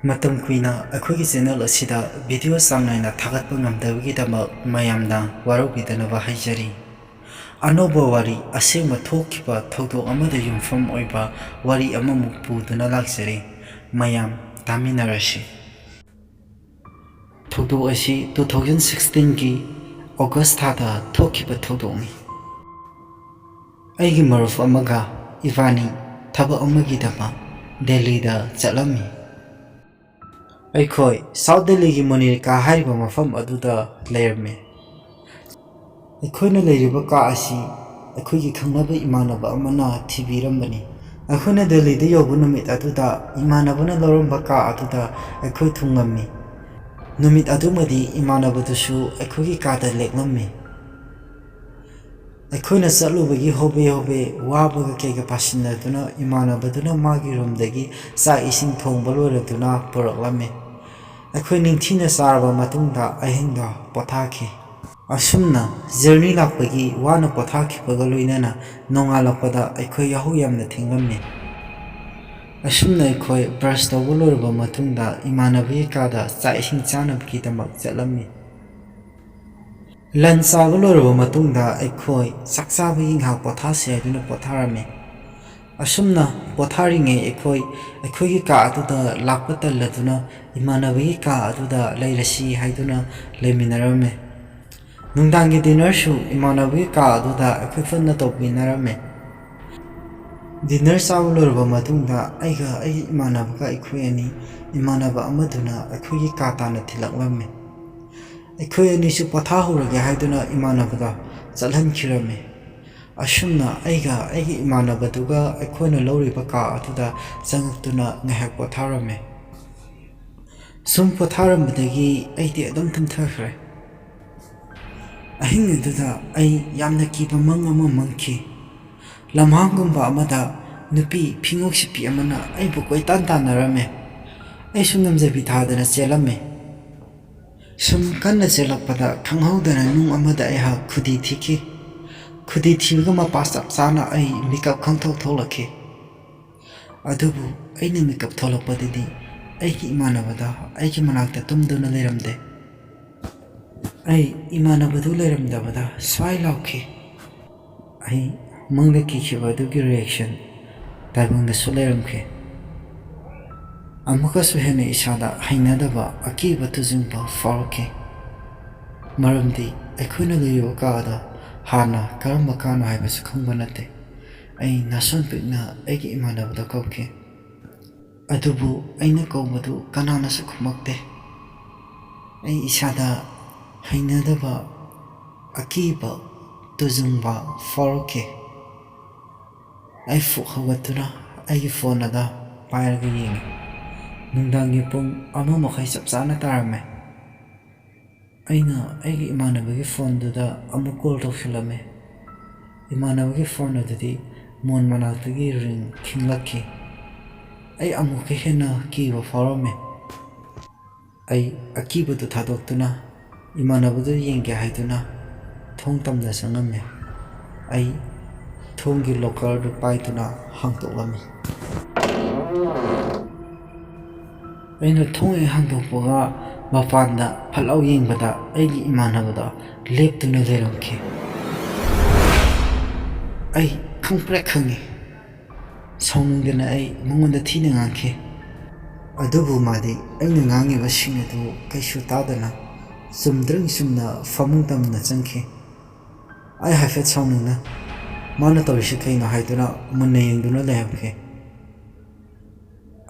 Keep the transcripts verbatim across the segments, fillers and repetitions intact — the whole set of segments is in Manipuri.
ꯃꯇꯝ ꯀꯨꯏꯅ ꯑꯩꯈꯣꯏꯒꯤ ꯆꯦꯅꯦꯜ ꯑꯁꯤꯗ ꯚꯤꯗꯤꯑꯣ ꯆꯥꯡ ꯅꯥꯏꯅ ꯊꯥꯒꯠꯄ ꯉꯝꯗꯕꯒꯤꯗꯃꯛ ꯃꯌꯥꯝꯅ ꯋꯥꯔꯧꯕꯤꯗꯅꯕ ꯍꯥꯏꯖꯔꯤ꯫ ꯑꯅꯧꯕ ꯋꯥꯔꯤ, ꯑꯁꯦꯡꯕ ꯊꯣꯛꯈꯤꯕ ꯊꯧꯗꯣꯛ ꯑꯃꯗ ꯌꯨꯝꯐꯝ ꯑꯣꯏꯕ ꯋꯥꯔꯤ ꯑꯃꯃꯨꯛ ꯄꯨꯗꯨꯅ ꯂꯥꯛꯆꯔꯤ꯫ ꯃꯌꯥꯝ ꯇꯥꯃꯤꯟꯅꯔꯁꯤ꯫ ꯊꯧꯗꯣꯛ ꯑꯁꯤ ꯇꯨ ꯊꯥꯎꯖꯟ ꯁꯤꯛꯁꯇꯤꯟꯒꯤ ꯑꯣꯒꯁ ꯊꯥꯗ ꯊꯣꯛꯈꯤꯕ ꯊꯧꯗꯣꯛꯅꯤ꯫ ꯑꯩꯒꯤ ꯃꯔꯨꯞ ꯑꯃꯒ ꯏꯕꯥꯅꯤ ꯊꯕꯛ ꯑꯃꯒꯤꯗꯃꯛ ꯗꯦꯜꯂꯤꯗ ꯆꯠꯂꯝꯃꯤ꯫ ꯑꯩꯈꯣꯏ ꯁꯥꯎꯠ ꯗꯦꯜꯂꯤꯒꯤ ꯃꯅꯤꯔꯤꯀꯥ ꯍꯥꯏꯔꯤꯕ ꯃꯐꯝ ꯑꯗꯨꯗ ꯂꯩꯔꯝꯃꯤ꯫ ꯑꯩꯈꯣꯏꯅ ꯂꯩꯔꯤꯕ ꯀꯥ ꯑꯁꯤ ꯑꯩꯈꯣꯏꯒꯤ ꯈꯪꯅꯕ ꯏꯃꯥꯟꯅꯕ ꯑꯃꯅ ꯊꯤꯕꯤꯔꯝꯕꯅꯤ꯫ ꯑꯩꯈꯣꯏꯅ ꯗꯦꯜꯂꯤꯗ ꯌꯧꯕ ꯅꯨꯃꯤꯠ ꯑꯗꯨꯗ ꯏꯃꯥꯟꯅꯕꯅ ꯂꯧꯔꯝꯕ ꯀꯥ ꯑꯗꯨꯗ ꯑꯩꯈꯣꯏ ꯊꯨꯡꯂꯝꯃꯤ꯫ ꯅꯨꯃꯤꯠ ꯑꯗꯨꯃꯗꯤ ꯏꯃꯥꯟꯅꯕꯗꯨꯁꯨ ꯑꯩꯈꯣꯏꯒꯤ ꯀꯥꯗ ꯂꯦꯛꯂꯝꯃꯤ꯫ ꯑꯩꯈꯣꯏꯅ ꯆꯠꯂꯨꯕꯒꯤ ꯍꯣꯕꯦ ꯍꯣꯕꯦ ꯋꯥꯕꯒ ꯀꯩꯒ ꯄꯥꯁꯤꯟꯅꯗꯨꯅ ꯏꯃꯥꯟꯅꯕꯗꯨꯅ ꯃꯥꯒꯤ ꯔꯨꯝꯗꯒꯤ ꯆꯥꯛ ꯏꯁꯤꯡ ꯊꯣꯡꯕ ꯂꯣꯏꯔꯗꯨꯅ ꯄꯨꯔꯛꯂꯝꯃꯤ꯫ ꯑꯩꯈꯣꯏ ꯅꯤꯡꯊꯤꯅ ꯆꯥꯔꯕ ꯃꯇꯨꯡꯗ ꯑꯍꯤꯡꯗ ꯄꯣꯊꯥꯈꯤ꯫ ꯑꯁꯨꯝꯅ ꯖꯔꯅꯤ ꯂꯥꯛꯄꯒꯤ ꯋꯥꯅ ꯄꯣꯊꯥꯈꯤꯕꯒ ꯂꯣꯏꯅꯅ ꯅꯣꯡꯉꯥꯜꯂꯛꯄꯗ ꯑꯩꯈꯣꯏ ꯌꯥꯍꯧ ꯌꯥꯝꯅ ꯊꯦꯡꯂꯝꯃꯤ꯫ ꯑꯁꯨꯝꯅ ꯑꯩꯈꯣꯏ ꯕ꯭ꯔꯁ ꯇꯧꯕ ꯂꯣꯏꯔꯕ ꯃꯇꯨꯡꯗ ꯏꯃꯥꯟꯅꯕꯒꯤ ꯀꯥꯗ ꯆꯥꯛ ꯏꯁꯤꯡ ꯆꯥꯅꯕꯒꯤꯗꯃꯛ ꯆꯠꯂꯝꯃꯤ꯫ ꯂꯟꯆ ꯆꯥꯕ ꯂꯣꯏꯔꯕ ꯃꯇꯨꯡꯗ ꯑꯩꯈꯣꯏ ꯆꯥꯛ ꯆꯥꯕꯒꯤ ꯉꯥꯏꯍꯥꯛ ꯄꯣꯊꯥꯁꯤ ꯍꯥꯏꯗꯨꯅ ꯄꯣꯊꯥꯔꯝꯃꯤ꯫ ꯑꯁꯨꯝꯅ ꯄꯣꯊꯥꯔꯤꯉꯩ ꯑꯩꯈꯣꯏ ꯑꯩꯈꯣꯏꯒꯤ ꯀꯥ ꯑꯗꯨꯗ ꯂꯥꯛꯄ ꯇꯜꯂꯗꯨꯅ ꯏꯃꯥꯟꯅꯕꯒꯤ ꯀꯥ ꯑꯗꯨꯗ ꯂꯩꯔꯁꯤ ꯍꯥꯏꯗꯨꯅ ꯂꯩꯃꯤꯟꯅꯔꯝꯃꯤ꯫ ꯅꯨꯡꯗꯥꯡꯒꯤ ꯗꯤꯟꯅꯔꯁꯨ ꯏꯃꯥꯟꯅꯕꯒꯤ ꯀꯥ ꯑꯗꯨꯗ ꯑꯩꯈꯣꯏ ꯄꯨꯟꯅ ꯇꯧꯃꯤꯟꯅꯔꯝꯃꯤ꯫ ꯗꯤꯟꯅꯔ ꯆꯥꯕ ꯂꯣꯏꯔꯕ ꯃꯇꯨꯡꯗ ꯑꯩꯒ ꯑꯩꯒꯤ ꯏꯃꯥꯟꯅꯕꯒ ꯑꯩꯈꯣꯏ ꯑꯅꯤ ꯏꯃꯥꯟꯅꯕ ꯑꯃꯗꯨꯅ ꯑꯩꯈꯣꯏꯒꯤ ꯀꯥ ꯇꯥꯟꯅ ꯊꯤꯜꯂꯛꯂꯝꯃꯤ꯫ ꯑꯩꯈꯣꯏ ꯑꯅꯤꯁꯨ ꯄꯣꯊꯥꯍꯧꯔꯒꯦ ꯍꯥꯏꯗꯨꯅ ꯏꯃꯥꯟꯅꯕꯗ ꯆꯠꯍꯟꯈꯤꯔꯝꯃꯤ꯫ ꯑꯁꯨꯝꯅ ꯑꯩꯒ ꯑꯩꯒꯤ ꯏꯃꯥꯟꯅꯕꯗꯨꯒ ꯑꯩꯈꯣꯏꯅ ꯂꯧꯔꯤꯕ ꯀꯥ ꯑꯗꯨꯗ ꯆꯪꯉꯛꯇꯨꯅ ꯉꯥꯏꯍꯥꯛ ꯄꯣꯊꯥꯔꯝꯃꯤ꯫ ꯁꯨꯝ ꯄꯣꯊꯥꯔꯝꯕꯗꯒꯤ ꯑꯩꯗꯤ ꯑꯗꯨꯝ ꯇꯨꯝꯊꯈ꯭ꯔꯦ꯫ ꯑꯍꯤꯡ ꯑꯗꯨꯗ ꯑꯩ ꯌꯥꯝꯅ ꯀꯤꯕ ꯃꯪ ꯑꯃ ꯃꯪꯈꯤ꯫ ꯂꯝꯍꯥꯡꯒꯨꯝꯕ ꯑꯃꯗ ꯅꯨꯄꯤ ꯐꯤꯉꯣꯛ ꯁꯤꯠꯄꯤ ꯑꯃꯅ ꯑꯩꯕꯨ ꯀꯣꯏꯇꯥꯟ ꯇꯥꯟꯅꯔꯝꯃꯦ꯫ ꯑꯩꯁꯨ ꯉꯝꯖꯕꯤ ꯊꯥꯗꯅ ꯆꯦꯜꯂꯝꯃꯦ꯫ ꯁꯨꯝ ꯀꯟꯅ ꯆꯦꯜꯂꯛꯄꯗ ꯈꯪꯍꯧꯗꯅ ꯅꯨꯡ ꯑꯃꯗ ꯑꯩꯍꯥꯛ ꯈꯨꯗꯤ ꯊꯤꯈꯤ꯫ ꯈꯨꯗꯤ ꯊꯤꯕꯒ ꯃꯄꯥ ꯆꯞ ꯆꯥꯅ ꯑꯩ ꯃꯤꯀꯞ ꯈꯪꯊꯣꯛ ꯊꯣꯛꯂꯛꯈꯤ꯫ ꯑꯗꯨꯕꯨ ꯑꯩꯅ ꯃꯤꯀꯞ ꯊꯣꯛꯂꯛꯄꯗꯗꯤ ꯑꯩꯒꯤ ꯏꯃꯥꯟꯅꯕꯗ ꯑꯩꯒꯤ ꯃꯅꯥꯛꯇ ꯇꯨꯝꯗꯨꯅ ꯂꯩꯔꯝꯗꯦ꯫ ꯑꯩ ꯏꯃꯥꯟꯅꯕꯗꯨ ꯂꯩꯔꯝꯗꯕꯗ ꯁ꯭ꯋꯥꯏ ꯂꯥꯎꯈꯤ꯫ ꯑꯩ ꯃꯪꯗ ꯀꯤꯈꯤꯕ ꯑꯗꯨꯒꯤ ꯔꯤꯌꯦꯛꯁꯟ ꯇꯥꯏꯕꯪꯗꯁꯨ ꯂꯩꯔꯝꯈꯤ꯫ ꯑꯃꯨꯛꯀꯁꯨ ꯍꯦꯟꯅ ꯏꯁꯥꯗ ꯍꯩꯅꯗꯕ ꯑꯀꯤꯕ ꯇꯨꯖꯨꯡꯕ ꯐꯥꯎꯔꯛꯈꯤ꯫ ꯃꯔꯝꯗꯤ ꯑꯩꯈꯣꯏꯅ ꯂꯩꯔꯤꯕ ꯀꯥ ꯑꯗꯣ ꯍꯥꯟꯅ ꯀꯔꯝꯕ ꯀꯥꯅꯣ ꯍꯥꯏꯕꯁꯨ ꯈꯪꯕ ꯅꯠꯇꯦ꯫ ꯑꯩ ꯅꯥꯁꯣꯟ ꯄꯤꯛꯅ ꯑꯩꯒꯤ ꯏꯃꯥꯟꯅꯕꯗ ꯀꯧꯈꯤ꯫ ꯑꯗꯨꯕꯨ ꯑꯩꯅ ꯀꯧꯕꯗꯨ ꯀꯅꯥꯅꯁꯨ ꯈꯨꯝꯃꯛꯇꯦ꯫ ꯑꯩ ꯏꯁꯥꯗ ꯍꯩꯅꯗꯕ, ꯑꯀꯤꯕ, ꯇꯨꯖꯨꯡꯕ ꯐꯥꯎꯔꯛꯈꯤ꯫ ꯑꯩ ꯐꯨꯛ ꯍꯧꯒꯠꯇꯨꯅ ꯑꯩꯒꯤ ꯐꯣꯟ ꯑꯗꯨ ꯄꯥꯏꯔꯒ ꯌꯦꯡꯉꯤ꯫ ꯅꯨꯡꯗꯥꯡꯒꯤ ꯄꯨꯡ ꯑꯃ ꯃꯈꯥꯏ ꯆꯞ ꯆꯥꯅ ꯇꯥꯔꯝꯃꯦ꯫ ꯑꯩꯅ ꯑꯩꯒꯤ ꯏꯃꯥꯟꯅꯕꯒꯤ ꯐꯣꯟꯗꯨꯗ ꯑꯃꯨꯛ ꯀꯣꯜ ꯇꯧꯁꯤꯜꯂꯝꯃꯦ꯫ ꯏꯃꯥꯟꯅꯕꯒꯤ ꯐꯣꯟ ꯑꯗꯨꯗꯤ ꯃꯣꯟ ꯃꯅꯥꯛꯇꯒꯤ ꯔꯤꯡ ꯈꯤꯡꯂꯛꯈꯤ꯫ ꯑꯩ ꯑꯃꯨꯛꯀ ꯍꯦꯟꯅ ꯀꯤꯕ ꯐꯥꯎꯔꯝꯃꯦ꯫ ꯑꯩ ꯑꯀꯤꯕꯗꯨ ꯊꯥꯗꯣꯛꯇꯨꯅ ꯏꯃꯥꯟꯅꯕꯗꯨ ꯌꯦꯡꯒꯦ ꯍꯥꯏꯗꯨꯅ ꯊꯣꯡ ꯇꯝꯅ ꯆꯪꯉꯝꯃꯦ꯫ ꯑꯩ ꯊꯣꯡꯒꯤ ꯂꯣꯀꯔꯗꯨ ꯄꯥꯏꯗꯨꯅ ꯍꯥꯡꯗꯣꯛꯂꯝꯃꯤ꯫ ꯑꯩꯅ ꯊꯣꯡ ꯍꯦꯛ ꯍꯥꯡꯗꯣꯛꯄꯒ ꯃꯄꯥꯟꯗ ꯐꯠ ꯂꯥꯎ ꯌꯦꯡꯕꯗ ꯑꯩꯒꯤ ꯏꯃꯥꯟꯅꯕꯗꯣ ꯂꯦꯞꯇꯨꯅ ꯂꯩꯔꯝꯈꯤ꯫ ꯑꯩ ꯈꯪꯄ꯭ꯔꯦꯛ ꯈꯪꯉꯤ꯫ ꯁꯥꯎꯅꯤꯡꯗꯅ ꯑꯩ ꯃꯉꯣꯟꯗ ꯊꯤꯅ ꯉꯥꯡꯈꯤ꯫ ꯑꯗꯨꯕꯨ ꯃꯥꯗꯤ ꯑꯩꯅ ꯉꯥꯡꯉꯤꯕꯁꯤꯡ ꯑꯗꯨ ꯀꯩꯁꯨ ꯇꯥꯗꯅ ꯆꯨꯝꯗ꯭ꯔꯤꯡ ꯆꯨꯝꯅ ꯐꯃꯨꯡ ꯇꯝꯅ ꯆꯪꯈꯤ꯫ ꯑꯩ ꯍꯥꯏꯐꯦꯠ ꯁꯥꯎꯅꯤꯡꯅ ꯃꯥꯅ ꯇꯧꯔꯤꯁꯤ ꯀꯩꯅꯣ ꯍꯥꯏꯗꯨꯅ ꯃꯨꯟꯅ ꯌꯦꯡꯗꯨꯅ ꯂꯩꯍꯧꯈꯤ꯫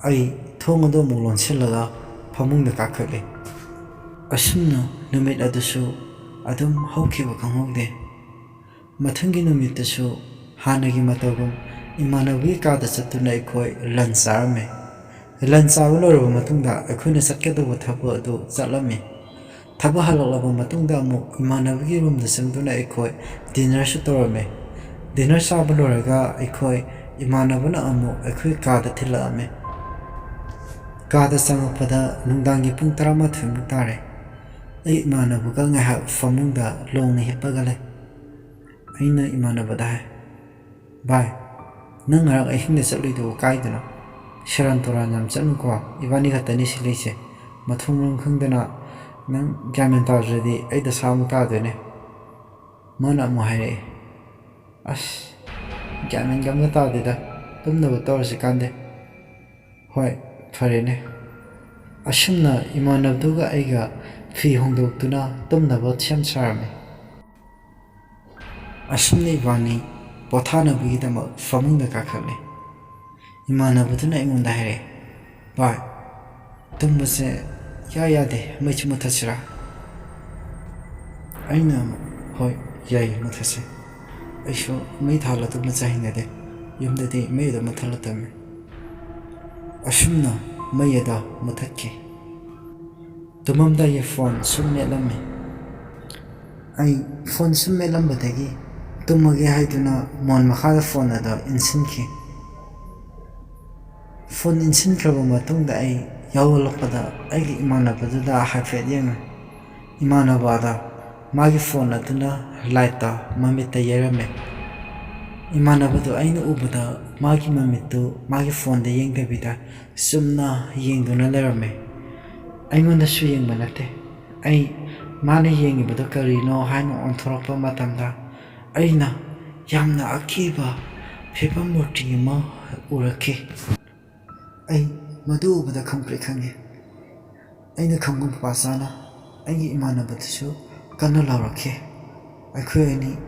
ꯑꯩ ꯊꯣꯡ ꯑꯗꯨ ꯑꯃꯨꯛ ꯂꯣꯟꯁꯤꯜꯂꯒ ꯐꯃꯨꯡꯗ ꯀꯥꯈꯠꯂꯤ꯫ ꯑꯁꯨꯝꯅ ꯅꯨꯃꯤꯠ ꯑꯗꯨꯁꯨ ꯑꯗꯨꯝ ꯍꯧꯈꯤꯕ ꯈꯪꯍꯧꯗꯦ꯫ ꯃꯊꯪꯒꯤ ꯅꯨꯃꯤꯠꯇꯁꯨ ꯍꯥꯟꯅꯒꯤ ꯃꯇꯧꯒꯨꯝ ꯏꯃꯥꯟꯅꯕꯒꯤ ꯀꯥꯗ ꯆꯠꯇꯨꯅ ꯑꯩꯈꯣꯏ ꯂꯟꯆ ꯆꯥꯔꯝꯃꯤ꯫ ꯂꯟꯆ ꯆꯥꯕ ꯂꯣꯏꯔꯕ ꯃꯇꯨꯡꯗ ꯑꯩꯈꯣꯏꯅ ꯆꯠꯀꯗꯧꯕ ꯊꯕꯛ ꯑꯗꯨ ꯆꯠꯂꯝꯃꯤ꯫ ꯊꯕꯛ ꯍꯜꯂꯛꯂꯕ ꯃꯇꯨꯡꯗ ꯑꯃꯨꯛ ꯏꯃꯥꯟꯅꯕꯒꯤ ꯔꯨꯝꯗ ꯆꯪꯗꯨꯅ ꯑꯩꯈꯣꯏ ꯗꯤꯟꯅꯔꯁꯨ ꯇꯧꯔꯝꯃꯤ꯫ ꯗꯤꯟꯅꯔ ꯆꯥꯕ ꯂꯣꯏꯔꯒ ꯑꯩꯈꯣꯏ ꯏꯃꯥꯟꯅꯕꯅ ꯑꯃꯨꯛ ꯑꯩꯈꯣꯏ ꯀꯥꯗ ꯊꯤꯜꯂꯛꯑꯝꯃꯤ꯫ ꯀꯥꯗ ꯆꯪꯉꯛꯄꯗ ꯅꯨꯡꯗꯥꯡꯒꯤ ꯄꯨꯡ ꯇꯔꯥꯃꯥꯊꯣꯏꯃꯨꯛ ꯇꯥꯔꯦ꯫ ꯑꯩ ꯏꯃꯥꯟꯅꯕꯒ ꯉꯥꯏꯍꯥꯛ ꯐꯃꯨꯡꯗ ꯂꯣꯡꯅ ꯍꯤꯞꯄꯒ ꯂꯩ꯫ ꯑꯩꯅ ꯏꯃꯥꯟꯅꯕꯗ ꯍꯥꯏ, "ꯚꯥꯏ, ꯅꯪ ꯉꯔꯥꯡ ꯑꯍꯤꯡꯗ ꯆꯠꯂꯨꯏꯗꯨꯕꯨ ꯀꯥꯏꯗꯅꯣ?" ꯁꯦꯔꯥꯟ ꯇꯨꯔꯥꯟ ꯌꯥꯝ ꯆꯠꯅꯨꯀꯣ, ꯏꯕꯥꯅꯤ ꯈꯛꯇꯅꯤ ꯁꯤ ꯂꯩꯁꯦ꯫ ꯃꯊꯣꯡ ꯃꯔꯝ ꯈꯪꯗꯅ ꯅꯪ ꯒ꯭ꯌꯥꯟ ꯃꯦꯟ ꯇꯥꯗ꯭ꯔꯗꯤ ꯑꯩ ꯗꯁꯥ ꯑꯃꯨꯛ ꯇꯥꯗꯣꯏꯅꯦ꯫ ꯃꯥꯅ ꯑꯃꯨꯛ ꯍꯥꯏꯔꯛꯑꯦ, "ꯑꯁ, ꯒ꯭ꯌꯥꯟ ꯃꯦꯟꯒ ꯑꯝꯇ ꯇꯥꯗꯦꯗ, ꯇꯨꯝꯅꯕ ꯇꯧꯔꯁꯤ ꯀꯥꯟꯗꯦ꯫ ꯍꯣꯏ, ꯐꯔꯦꯅꯦ꯫" ꯑꯁꯨꯝꯅ ꯏꯃꯥꯟꯅꯕꯗꯨꯒ ꯑꯩꯒ ꯐꯤ ꯍꯣꯡꯗꯣꯛꯇꯨꯅ ꯇꯨꯝꯅꯕ ꯁꯦꯝ ꯁꯥꯔꯝꯃꯤ꯫ ꯑꯁꯨꯝꯅ ꯏꯕꯥꯅꯤ ꯄꯣꯊꯥꯅꯕꯒꯤꯗꯃꯛ ꯐꯃꯨꯡꯗ ꯀꯥꯈꯠꯂꯦ꯫ ꯏꯃꯥꯟꯅꯕꯗꯨꯅ ꯑꯩꯉꯣꯟꯗ ꯍꯥꯏꯔꯛꯑꯦ, "ꯚꯥꯏ, ꯇꯨꯝꯕꯁꯦ ꯏꯌꯥ ꯌꯥꯗꯦ, ꯃꯩꯁꯨ ꯃꯨꯠꯊꯠꯁꯤꯔꯥ?" ꯑꯩꯅ ꯑꯃꯨꯛ, "ꯍꯣꯏ, ꯌꯥꯏꯌꯦ, ꯃꯨꯠꯊꯠꯁꯦ꯫ ꯑꯩꯁꯨ ꯃꯩ ꯊꯥꯜꯂ ꯇꯨꯝꯕꯁꯦ ꯍꯩꯅꯗꯦ꯫ ꯌꯨꯝꯗꯗꯤ ꯃꯩ ꯑꯗꯨꯝ ꯃꯨꯠꯊꯠꯂ ꯇꯨꯝꯃꯤ꯫" ꯑꯁꯨꯝꯅ ꯃꯩ ꯑꯗꯣ ꯃꯨꯠꯊꯠꯈꯤ꯫ ꯇꯨꯝꯃꯝꯗꯥꯏꯒꯤ ꯐꯣꯟ ꯁꯨꯝ ꯃꯦꯠꯂꯝꯃꯤ꯫ ꯑꯩ ꯐꯣꯟ ꯁꯨꯝ ꯃꯦꯠꯂꯝꯕꯗꯒꯤ ꯇꯨꯝꯃꯒꯦ ꯍꯥꯏꯗꯨꯅ ꯃꯣꯟ ꯃꯈꯥꯗ ꯐꯣꯟ ꯑꯗꯣ ꯏꯟꯁꯤꯟꯈꯤ꯫ ꯐꯣꯟ ꯏꯟꯁꯤꯟꯈ꯭ꯔꯕ ꯃꯇꯨꯡꯗ ꯑꯩ ꯌꯥꯍꯧꯔꯛꯄꯗ ꯑꯩꯒꯤ ꯏꯃꯥꯟꯅꯕꯗꯨꯗ ꯍꯥꯏꯐꯦꯠ ꯌꯦꯡꯉꯨꯏ꯫ ꯏꯃꯥꯟꯅꯕ ꯑꯗꯣ ꯃꯥꯒꯤ ꯐꯣꯟ ꯑꯗꯨꯅ ꯂꯥꯏꯠꯇꯣ ꯃꯃꯤꯠꯇ ꯌꯩꯔꯝꯃꯦ꯫ ꯏꯃꯥꯟꯅꯕꯗꯨ ꯑꯩꯅ ꯎꯕꯗ ꯃꯥꯒꯤ ꯃꯃꯤꯠꯇꯨ ꯃꯥꯒꯤ ꯐꯣꯟꯗ ꯌꯦꯡꯗꯕꯤꯗ ꯆꯨꯝꯅ ꯌꯦꯡꯗꯨꯅ ꯂꯩꯔꯝꯃꯦ꯫ ꯑꯩꯉꯣꯟꯗꯁꯨ ꯌꯦꯡꯕ ꯅꯠꯇꯦ, ꯑꯩ ꯃꯥꯅ ꯌꯦꯡꯉꯤꯕꯗꯨ ꯀꯔꯤꯅꯣ ꯍꯥꯏꯅ ꯑꯣꯟꯊꯣꯔꯛꯄ ꯃꯇꯝꯗ ꯑꯩꯅ ꯌꯥꯝꯅ ꯑꯀꯤꯕ ꯐꯤꯕꯝ ꯃꯨꯔꯇꯤ ꯑꯃ ꯎꯔꯛꯈꯤ꯫ ꯑꯩ ꯃꯗꯨ ꯎꯕꯗ ꯈꯪꯄ꯭ꯔꯦꯛ ꯈꯪꯉꯤ꯫ ꯑꯩꯅ ꯈꯪꯕ ꯃꯄꯥ ꯆꯥꯅ ꯑꯩꯒꯤ ꯏꯃꯥꯟꯅꯕꯗꯨꯁꯨ ꯀꯟꯅ ꯂꯥꯎꯔꯛꯈꯤ꯫ ꯑꯩꯈꯣꯏ ꯑꯅꯤ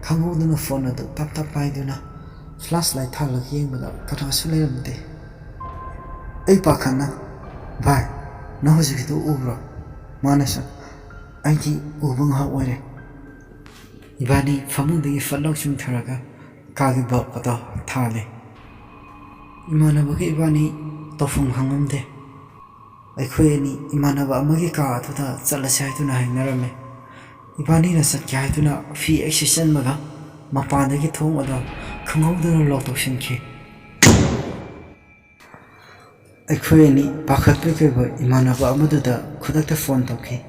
ꯈꯪꯍꯧꯗꯅ ꯐꯣꯟ ꯑꯗꯨ ꯇꯞ ꯇꯞ ꯄꯥꯏꯗꯨꯅ ꯐ꯭ꯂꯥꯁ ꯂꯥꯏꯠ ꯊꯥꯜꯂꯒ ꯌꯦꯡꯕꯗ ꯀꯅꯥꯁꯨ ꯂꯩꯔꯝꯗꯦ꯫ ꯑꯩ ꯄꯥꯈꯠꯅ, "ꯚꯥꯏ, ꯅꯪ ꯍꯧꯖꯤꯛꯀꯤꯗꯨ ꯎꯕ꯭ꯔꯣ?" ꯃꯥꯅꯁꯨ, "ꯑꯩꯗꯤ ꯎꯕ ꯉꯥꯏꯍꯥꯛ ꯑꯣꯏꯔꯦ꯫" ꯏꯕꯥꯅꯤ ꯐꯃꯨꯡꯗꯒꯤ ꯐꯠ ꯂꯥꯎ ꯆꯤꯡꯊꯔꯒ ꯀꯥꯒꯤ ꯕꯜꯕ ꯑꯗꯣ ꯊꯥꯜꯂꯦ꯫ ꯏꯃꯥꯟꯅꯕꯒ ꯏꯕꯥꯅꯤ ꯇꯧꯐꯝ ꯈꯪꯉꯝꯗꯦ꯫ ꯑꯩꯈꯣꯏ ꯑꯅꯤ ꯏꯃꯥꯟꯅꯕ ꯑꯃꯒꯤ ꯀꯥ ꯑꯗꯨꯗ ꯆꯠꯂꯁꯤ ꯍꯥꯏꯗꯨꯅ ꯍꯥꯏꯅꯔꯝꯃꯤ꯫ ꯏꯕꯥꯅꯤꯅ ꯆꯠꯀꯦ ꯍꯥꯏꯗꯨꯅ ꯐꯤ ꯍꯦꯛ ꯁꯦꯠꯆꯟꯕꯒ ꯃꯄꯥꯟꯗꯒꯤ ꯊꯣꯡ ꯑꯗꯣ ꯈꯪꯍꯧꯗꯅ ꯂꯣꯛ ꯇꯧꯁꯤꯟꯈꯤ꯫ ꯑꯩꯈꯣꯏ ꯑꯅꯤ ꯄꯥꯈꯠꯄꯣꯏ ꯀꯩꯕꯣꯏ ꯏꯃꯥꯟꯅꯕ ꯑꯃꯗꯨꯗ ꯈꯨꯗꯛꯇ ꯐꯣꯟ ꯇꯧꯈꯤ꯫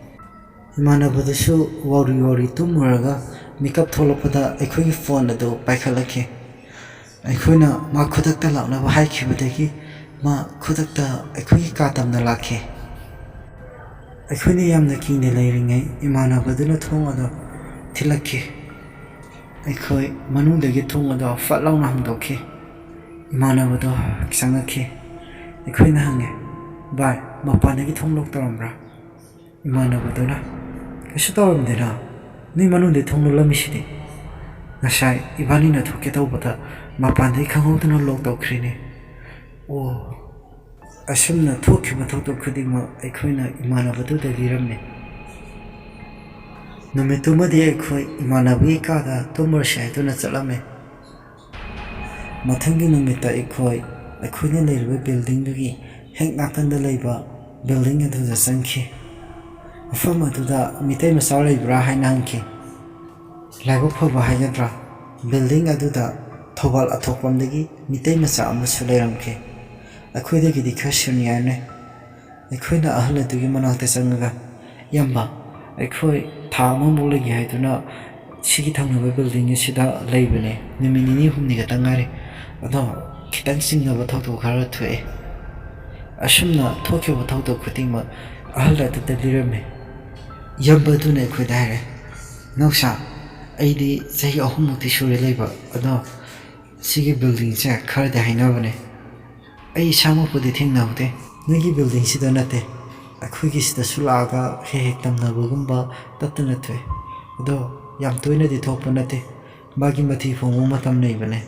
ꯏꯃꯥꯟꯅꯕꯗꯨꯁꯨ ꯋꯥꯎꯔꯤ ꯋꯥꯎꯔꯤ ꯇꯨꯝꯃꯨꯔꯒ ꯃꯤꯀꯞ ꯊꯣꯛꯂꯛꯄꯗ ꯑꯩꯈꯣꯏꯒꯤ ꯐꯣꯟ ꯑꯗꯨ ꯄꯥꯏꯈꯠꯂꯛꯈꯤ꯫ ꯑꯩꯈꯣꯏꯅ ꯃꯥ ꯈꯨꯗꯛꯇ ꯂꯥꯛꯅꯕ ꯍꯥꯏꯈꯤꯕꯗꯒꯤ ꯃꯥ ꯈꯨꯗꯛꯇ ꯑꯩꯈꯣꯏꯒꯤ ꯀꯥ ꯇꯝꯅ ꯂꯥꯛꯈꯤ꯫ ꯑꯩꯈꯣꯏꯅ ꯌꯥꯝꯅ ꯀꯤꯅ ꯂꯩꯔꯤꯉꯩ ꯏꯃꯥꯟꯅꯕꯗꯨꯅ ꯊꯣꯡ ꯑꯗꯨ ꯊꯤꯜꯂꯛꯈꯤ꯫ ꯑꯩꯈꯣꯏ ꯃꯅꯨꯡꯗꯒꯤ ꯊꯣꯡ ꯑꯗꯨ ꯐꯠ ꯂꯥꯎꯅ ꯍꯥꯡꯗꯣꯛꯈꯤ꯫ ꯏꯃꯥꯟꯅꯕꯗꯣ ꯆꯪꯉꯛꯈꯤ꯫ ꯑꯩꯈꯣꯏꯅ ꯍꯪꯉꯦ, "ꯚꯥꯏ, ꯃꯄꯥꯟꯗꯒꯤ ꯊꯣꯡ ꯂꯣꯛ ꯇꯧꯔꯝꯕ꯭ꯔꯥ?" ꯏꯃꯥꯟꯅꯕꯗꯨꯅ, "ꯀꯩꯁꯨ ꯇꯧꯔꯝꯗꯦꯅ, ꯅꯣꯏ ꯃꯅꯨꯡꯗꯩ ꯊꯣꯡ ꯂꯣꯜꯂꯝꯃꯤꯁꯤꯗꯤ꯫ ꯉꯁꯥꯏ ꯏꯕꯥꯅꯤꯅ ꯊꯣꯛꯀꯦ ꯇꯧꯕꯗ ꯃꯄꯥꯟꯗꯩ ꯈꯪꯍꯧꯗꯅ ꯂꯣꯛ ꯇꯧꯈ꯭ꯔꯤꯅꯦ꯫" ꯑꯣ, ꯑꯁꯨꯝꯅ ꯊꯣꯛꯈꯤꯕ ꯊꯧꯗꯣꯛ ꯈꯨꯗꯤꯡꯃꯛ ꯑꯩꯈꯣꯏꯅ ꯏꯃꯥꯟꯅꯕꯗꯨꯗ ꯂꯤꯔꯝꯃꯤ꯫ ꯅꯨꯃꯤꯠꯇꯨꯃꯗꯤ ꯑꯩꯈꯣꯏ ꯏꯃꯥꯟꯅꯕꯒꯤ ꯀꯥꯗ ꯇꯨꯝꯃꯨꯔꯁꯤ ꯍꯥꯏꯗꯨꯅ ꯆꯠꯂꯝꯃꯤ꯫ ꯃꯊꯪꯒꯤ ꯅꯨꯃꯤꯠꯇ ꯑꯩꯈꯣꯏ, ꯑꯩꯈꯣꯏꯅ ꯂꯩꯔꯤꯕ buildingꯗꯨꯒꯤ ꯍꯦꯛ ꯅꯥꯀꯟꯗ ꯂꯩꯕ building ꯑꯗꯨꯗ ꯆꯪꯈꯤ꯫ ꯃꯐꯝ ꯑꯗꯨꯗ ꯃꯤꯇꯩ ꯃꯆꯥ ꯂꯩꯕ꯭ꯔꯥ ꯍꯥꯏꯅ ꯍꯪꯈꯤ꯫ ꯂꯥꯏꯕꯛ ꯐꯕ ꯍꯥꯏꯒꯗ꯭ꯔꯥ, building ꯑꯗꯨꯗ ꯊꯧꯕꯥꯜ ꯑꯊꯣꯛꯄꯝꯗꯒꯤ ꯃꯤꯇꯩ ꯃꯆꯥ ꯑꯃꯁꯨ ꯂꯩꯔꯝꯈꯤ꯫ ꯑꯩꯈꯣꯏꯗꯒꯤꯗꯤ ꯈꯔ seniorꯅꯦ꯫ ꯑꯩꯈꯣꯏꯅ ꯑꯍꯜ ꯑꯗꯨꯒꯤ ꯃꯅꯥꯛꯇ ꯆꯪꯉꯒ, "ꯏꯌꯥꯝꯕ, ꯑꯩꯈꯣꯏ ꯊꯥ ꯑꯃꯃꯨꯛ ꯂꯩꯒꯦ ꯍꯥꯏꯗꯨꯅ ꯁꯤꯒꯤ ꯊꯪꯅꯕ building ꯑꯁꯤꯗ ꯂꯩꯕꯅꯦ꯫ ꯅꯨꯃꯤꯠ ꯅꯤꯅꯤ ꯍꯨꯝꯅꯤ ꯈꯛꯇ ꯉꯥꯏꯔꯦ꯫ ꯑꯗꯣ ꯈꯤꯇꯪ ꯆꯤꯡꯅꯕ ꯊꯧꯗꯣꯛ ꯈꯔ ꯊꯣꯛꯑꯦ꯫" ꯑꯁꯨꯝꯅ ꯊꯣꯛꯈꯤꯕ ꯊꯧꯗꯣꯛ ꯈꯨꯗꯤꯡꯃꯛ ꯑꯍꯜ ꯑꯗꯨꯗ ꯂꯤꯔꯝꯃꯤ꯫ ꯏꯌꯥꯝꯕ ꯑꯗꯨꯅ ꯑꯩꯈꯣꯏꯗ ꯍꯥꯏꯔꯦ, "ꯅꯥꯎꯁꯥ, ꯑꯩꯗꯤ ꯆꯍꯤ ꯑꯍꯨꯝꯃꯨꯛꯇꯤ ꯁꯨꯔꯦ ꯂꯩꯕ, ꯑꯗꯣ ꯁꯤꯒꯤ buildingꯁꯦ ꯈꯔꯗꯤ ꯍꯥꯏꯅꯕꯅꯦ꯫ ꯑꯩ ꯏꯁꯥꯃꯛꯄꯨꯗꯤ ꯊꯦꯡꯅꯍꯧꯗꯦ꯫ ꯅꯣꯏꯒꯤ buildingꯁꯤꯗ ꯅꯠꯇꯦ, ꯑꯩꯈꯣꯏꯒꯤꯁꯤꯗꯁꯨ ꯂꯥꯛꯑꯒ ꯍꯦꯛ ꯍꯦꯛ ꯇꯝꯅꯕꯒꯨꯝꯕ ꯇꯠꯇꯅ ꯊꯣꯛꯑꯦ꯫ ꯑꯗꯣ ꯌꯥꯝ ꯇꯣꯏꯅꯗꯤ ꯊꯣꯛꯄ ꯅꯠꯇꯦ꯫ ꯃꯥꯒꯤ ꯃꯊꯤ ꯐꯣꯡꯕ ꯃꯇꯝ ꯂꯩꯕꯅꯦ꯫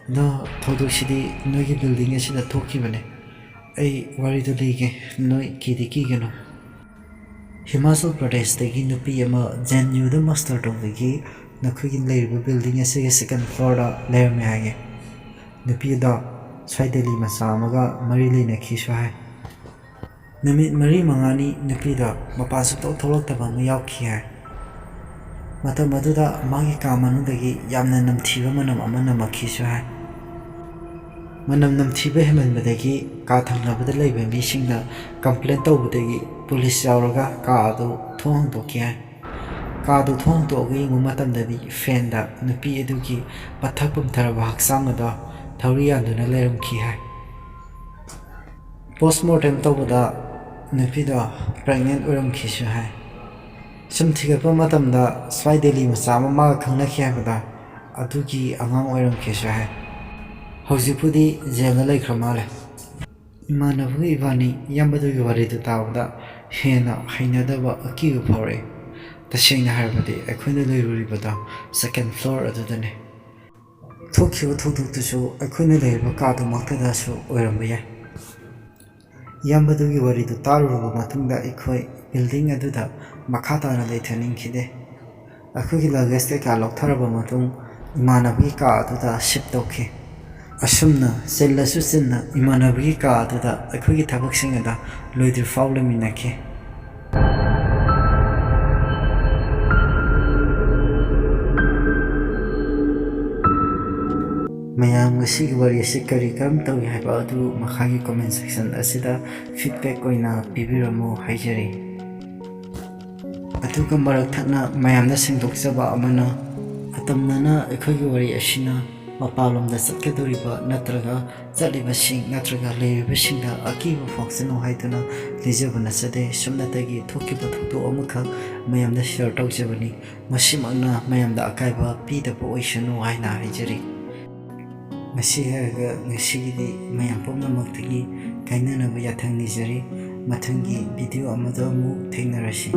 ꯑꯗꯣ ꯊꯧꯗꯣꯛꯁꯤꯗꯤ ꯅꯣꯏꯒꯤ building ꯑꯁꯤꯗ ꯊꯣꯛꯈꯤꯕꯅꯦ꯫ ꯑꯩ ꯋꯥꯔꯤꯗꯣ ꯂꯤꯒꯦ, ꯅꯣꯏ ꯀꯤꯗꯤ ꯀꯤꯒꯅꯨ꯫" ꯍꯤꯃꯥꯆꯜ ꯄ꯭ꯔꯗꯦꯁꯇꯒꯤ ꯅꯨꯄꯤ ꯑꯃ JNUꯗ master ꯇꯧꯕꯒꯤ ꯅꯈꯣꯏꯒꯤ ꯂꯩꯔꯤꯕ building ꯑꯁꯤꯒꯤ second floorꯗ ꯂꯩꯔꯝꯃꯦ ꯍꯥꯏꯌꯦ꯫ ꯅꯨꯄꯤ ꯑꯗꯣ ꯁ꯭ꯋꯥꯏ ꯗꯦꯜꯂꯤ ꯃꯆꯥ ꯑꯃꯒ ꯃꯔꯤ ꯂꯩꯅꯈꯤꯁꯨ ꯍꯥꯏ꯫ ꯅꯨꯃꯤꯠ ꯃꯔꯤ ꯃꯉꯥꯅꯤ ꯅꯨꯄꯤꯗꯣ ꯃꯄꯥꯟ ꯁꯨꯡꯊꯣꯛ ꯊꯣꯛꯂꯛꯇꯕ ꯑꯃ ꯌꯥꯎꯈꯤ ꯍꯥꯏ꯫ ꯃꯇꯝ ꯑꯗꯨꯗ ꯃꯥꯒꯤ ꯀꯥ ꯃꯅꯨꯡꯗꯒꯤ ꯌꯥꯝꯅ ꯅꯝꯊꯤꯕ ꯃꯅꯝ ꯑꯃ ꯅꯝꯃꯛꯈꯤꯁꯨ ꯍꯥꯏ꯫ ꯃꯅꯝ ꯅꯝꯊꯤꯕ ꯍꯦꯟꯃꯟꯕꯗꯒꯤ ꯀꯥ ꯊꯪꯅꯕꯗ ꯂꯩꯕ ꯃꯤꯁꯤꯡꯅ complain ꯇꯧꯕꯗꯒꯤ police ꯌꯥꯎꯔꯒ ꯀꯥ ꯑꯗꯨ ꯊꯣꯡ ꯍꯥꯡꯗꯣꯛꯈꯤ ꯍꯥꯏ꯫ ꯀꯥꯗꯨ ꯊꯣꯡ ꯍꯥꯡꯗꯣꯛꯑꯒ ꯌꯦꯡꯕ ꯃꯇꯝꯗꯗꯤ fanꯗ ꯅꯨꯄꯤ ꯑꯗꯨꯒꯤ ꯄꯠꯊ ꯄꯨꯝꯊꯔꯕ ꯍꯛꯆꯥꯡ ꯑꯗꯣ ꯊꯧꯔꯤ ꯌꯥꯟꯗꯨꯅ ꯂꯩꯔꯝꯈꯤ ꯍꯥꯏ꯫ Post mortem ꯇꯧꯕꯗ ꯅꯨꯄꯤꯗꯣ pregnant ꯑꯣꯏꯔꯝꯈꯤꯁꯨ ꯍꯥꯏ꯫ ꯁꯨꯝ ꯊꯤꯒꯠꯄ ꯃꯇꯝꯗ ꯁ꯭ꯋꯥꯏ ꯗꯦꯜꯂꯤ ꯃꯆꯥ ꯑꯃ ꯃꯥꯒ ꯈꯪꯅꯈꯤ ꯍꯥꯏꯕꯗꯣ, ꯑꯗꯨꯒꯤ ꯑꯉꯥꯡ ꯑꯣꯏꯔꯝꯈꯤꯁꯨ ꯍꯥꯏ꯫ ꯍꯧꯖꯤꯛꯄꯨꯗꯤ ꯖꯦꯜꯗ ꯂꯩꯈ꯭ꯔ ꯃꯥꯜꯂꯦ꯫ ꯏꯃꯥꯟꯅꯕꯒ ꯏꯕꯥꯅꯤ ꯏꯌꯥꯝꯕꯗꯨꯒꯤ ꯋꯥꯔꯤꯗꯨ ꯇꯥꯕꯗ ꯍꯦꯟꯅ ꯍꯩꯅꯗꯕ ꯑꯀꯤꯕ ꯐꯥꯎꯔꯛꯏ꯫ ꯇꯁꯦꯡꯅ ꯍꯥꯏꯔꯕꯗꯤ ꯑꯩꯈꯣꯏꯅ ꯂꯩꯔꯨꯔꯤꯕꯗꯣ second floor ꯑꯗꯨꯗꯅꯤ꯫ ꯊꯣꯛꯈꯤꯕ ꯊꯧꯗꯣꯛꯇꯨꯁꯨ ꯑꯩꯈꯣꯏꯅ ꯂꯩꯔꯤꯕ ꯀꯥꯗꯨꯃꯛꯇꯗꯁꯨ ꯑꯣꯏꯔꯝꯕ ꯌꯥꯏ꯫ ꯏꯌꯥꯝꯕꯗꯨꯒꯤ ꯋꯥꯔꯤꯗꯨ ꯇꯥꯔꯨꯔꯕ ꯃꯇꯨꯡꯗ ꯑꯩꯈꯣꯏ building ꯑꯗꯨꯗ ꯃꯈꯥ ꯇꯥꯅ ꯂꯩꯊꯅꯤꯡꯈꯤꯗꯦ꯫ ꯑꯩꯈꯣꯏꯒꯤ luggage ꯀꯩꯀꯥ ꯂꯧꯊꯔꯕ ꯃꯇꯨꯡ ꯏꯃꯥꯟꯅꯕꯒꯤ ꯀꯥ ꯑꯗꯨꯗ shift ꯇꯧꯈꯤ꯫ ꯑꯁꯨꯝꯅ ꯆꯤꯜꯂꯁꯨ ꯆꯤꯟꯅ ꯏꯃꯥꯟꯅꯕꯒꯤ ꯀꯥ ꯑꯗꯨꯗ ꯑꯩꯈꯣꯏꯒꯤ ꯊꯕꯛꯁꯤꯡ ꯑꯗꯨ ꯂꯣꯏꯗ꯭ꯔꯤꯐꯥꯎ ꯂꯩꯃꯤꯟꯅꯈꯤ꯫ ꯃꯌꯥꯝ, ꯉꯁꯤꯒꯤ ꯋꯥꯔꯤ ꯑꯁꯤ ꯀꯔꯤ ꯀꯔꯝ ꯇꯧꯏ ꯍꯥꯏꯕ ꯑꯗꯨ ꯃꯈꯥꯒꯤ comment section ꯑꯁꯤꯗ feedback ꯑꯣꯏꯅ ꯄꯤꯕꯤꯔꯝꯃꯨ ꯍꯥꯏꯖꯔꯤ꯫ ꯑꯗꯨꯒ ꯃꯔꯛ ꯊꯠꯅ ꯃꯌꯥꯝꯗ ꯁꯦꯡꯗꯣꯛꯆꯕ ꯑꯃꯅ, ꯑꯇꯝꯅꯅ ꯑꯩꯈꯣꯏꯒꯤ ꯋꯥꯔꯤ ꯑꯁꯤꯅ ꯃꯄꯥꯟꯂꯣꯝꯗ ꯆꯠꯀꯗꯧꯔꯤꯕ ꯅꯠꯇ꯭ꯔꯒ ꯆꯠꯂꯤꯕꯁꯤꯡ ꯅꯠꯇ꯭ꯔꯒ ꯂꯩꯔꯤꯕꯁꯤꯡꯗ ꯑꯀꯤꯕ ꯐꯥꯎꯁꯅꯨ ꯍꯥꯏꯗꯨꯅ ꯂꯤꯖꯕ ꯅꯠꯆꯗꯦ꯫ ꯁꯨꯞꯅꯇꯒꯤ ꯊꯣꯛꯈꯤꯕ ꯊꯧꯗꯣꯛ ꯑꯃꯈꯛ ꯃꯌꯥꯝꯗ share ꯇꯧꯖꯕꯅꯤ꯫ ꯃꯁꯤꯃꯛꯅ ꯃꯌꯥꯝꯗ ꯑꯀꯥꯏꯕ ꯄꯤꯗꯕ ꯑꯣꯏꯁꯅꯨ ꯍꯥꯏꯅ ꯍꯥꯏꯖꯔꯤ꯫ ꯃꯁꯤ ꯍꯥꯏꯔꯒ ꯉꯁꯤꯒꯤꯗꯤ ꯃꯌꯥꯝ ꯄꯨꯝꯅꯃꯛꯇꯒꯤ ꯀꯥꯏꯅꯅꯕ ꯌꯥꯊꯪ ꯅꯤꯖꯔꯤ꯫ ꯃꯊꯪꯒꯤ video ꯑꯃꯗ ꯑꯃꯨꯛ ꯊꯦꯡꯅꯔꯁꯤ꯫